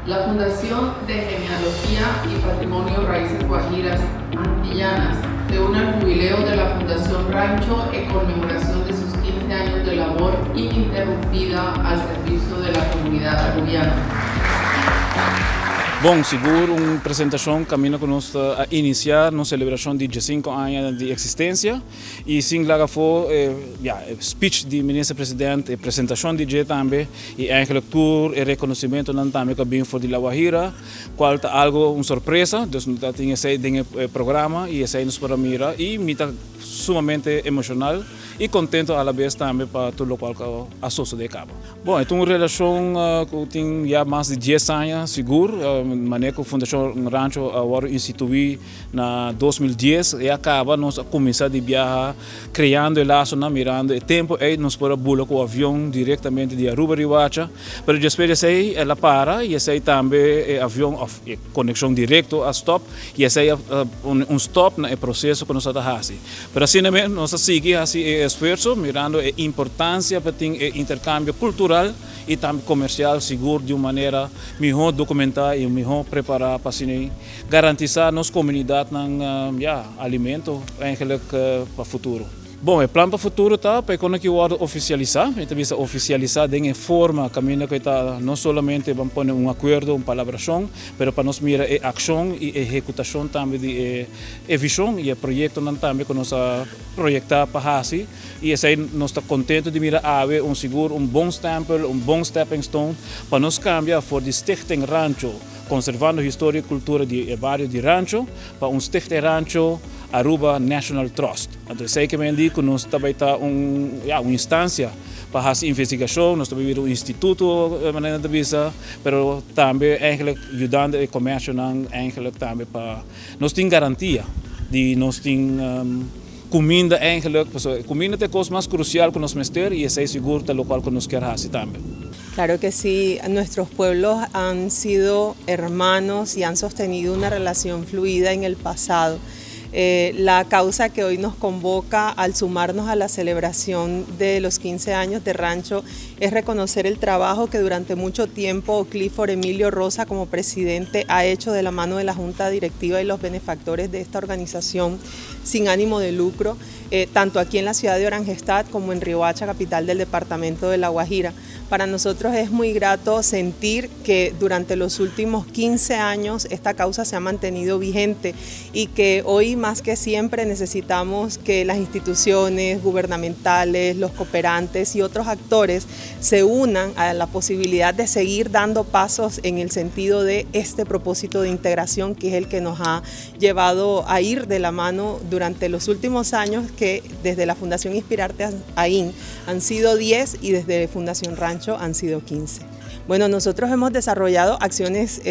La Fundación de Genealogía y Patrimonio Raíces Guajiras Antillanas se une al jubileo de la Fundación Rancho en conmemoración de sus 15 años de labor ininterrumpida al servicio de la comunidad arubiana. Bon, sigur un presentacion caminda cu nos ta a inicia nos celebracion di 15 aña di existencia y sin laga afo e, ja, e speech di Minister President, e presentacion di dje tambe y eigenlijk tur e reconocimentonan tambe cu a bin for di La Guajira, cual ta algo un sorpresa, dus no ta tin esey den e programa y esey nos por a mira y mi ta sumamente emocional y contento a la bes tambe pa tur locual cu a sosode caba. Bon, e ta un relacion cu tin ya mas di 10 aña sigur, manera cu Fundacion Rancho a wordo institui na 2010 ya caba nos a cuminsa di biaha creando e lasonan, mirando e tempo ey nos por a bula cu avion directamente di Aruba Riohacha, pero despues di esey el a para y esey tambe e avion of e conexion directo a stop y esey a pone un stop na e proceso cu nos a ta haci. Pero asina mes nos a sigui haci e esfuerzo mirando e importancia pa tin e intercambio cultural y tambe comercial sigur di un manera miho documenta y miho prepara pa asina garantisa nos comunidadnan, ya, alimento eigenlijk pa futuro. Bon, e plan pa futuro ta pa e kono ki wòrdu ofisialisá. Mi ta bisa ofisialisá den e forma kaminda ku e ta no solamente ban pone un akuerdo, un palabrashon, pero pa nos mira e akshon i ehekutashon tambe di e e vishon i e proyektonan tambe ku nos a proyektá pa hasi. I esei nos ta kontentu di mira awe un sigur un bon stèmpel, un bon stepping stone pa nos kambia for di Stichting Rancho Conservando Historia i Kultura di e bario di Rancho pa un Stichting Rancho Aruba National Trust. Anto esei ke men di ku nos ta bai ta un, ya, un instancia pa hasi investigashon, nos ta bai bira un instituto, manera nan ta bisa, pero tambe eigenlijk yudando e komersionan eigenlijk tambe pa nos tin garantia di nos tin kuminda eigenlijk, pasobra e kuminda ta e kos mas krusial ku nos mester i esei sigur ta lokual ku nos kier hasi tambe. Claro que sí, nuestros pueblos han sido hermanos y han sostenido una relación fluida en el pasado. La causa que hoy nos convoca al sumarnos a la celebración de los 15 años de Rancho es reconocer el trabajo que durante mucho tiempo Clifford Emilio Rosa como presidente ha hecho de la mano de la Junta Directiva y los benefactores de esta organización sin ánimo de lucro, tanto aquí en la ciudad de Oranjestad como en Riohacha, capital del departamento de La Guajira. Para nosotros es muy grato sentir que durante los últimos 15 años esta causa se ha mantenido vigente y que hoy más que siempre necesitamos que las instituciones gubernamentales, los cooperantes y otros actores se unan a la posibilidad de seguir dando pasos en el sentido de este propósito de integración que es el que nos ha llevado a ir de la mano durante los últimos años, que desde la Fundación Inspirarte AIN han sido 10 y desde Fundación Rancho han sido 15. Bueno, nosotros hemos desarrollado acciones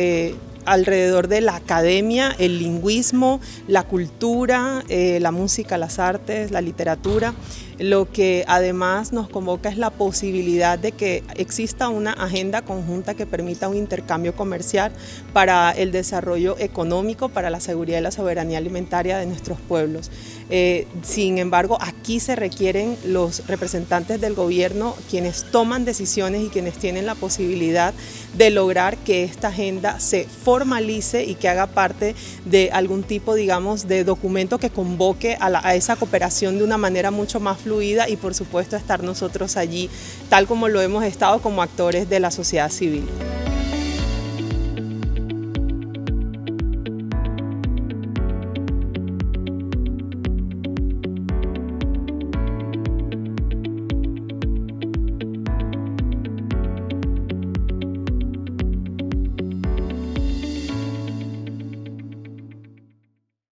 alrededor de la academia, el lingüismo, la cultura, la música, las artes, la literatura. Lo que además nos convoca es la posibilidad de que exista una agenda conjunta que permita un intercambio comercial para el desarrollo económico, para la seguridad y la soberanía alimentaria de nuestros pueblos. Sin embargo, aquí se requieren los representantes del gobierno, quienes toman decisiones y quienes tienen la posibilidad de lograr que esta agenda se formalice y que haga parte de algún tipo, digamos, de documento que convoque a esa cooperación de una manera mucho más fluida y, por supuesto, estar nosotros allí, tal como lo hemos estado como actores de la sociedad civil.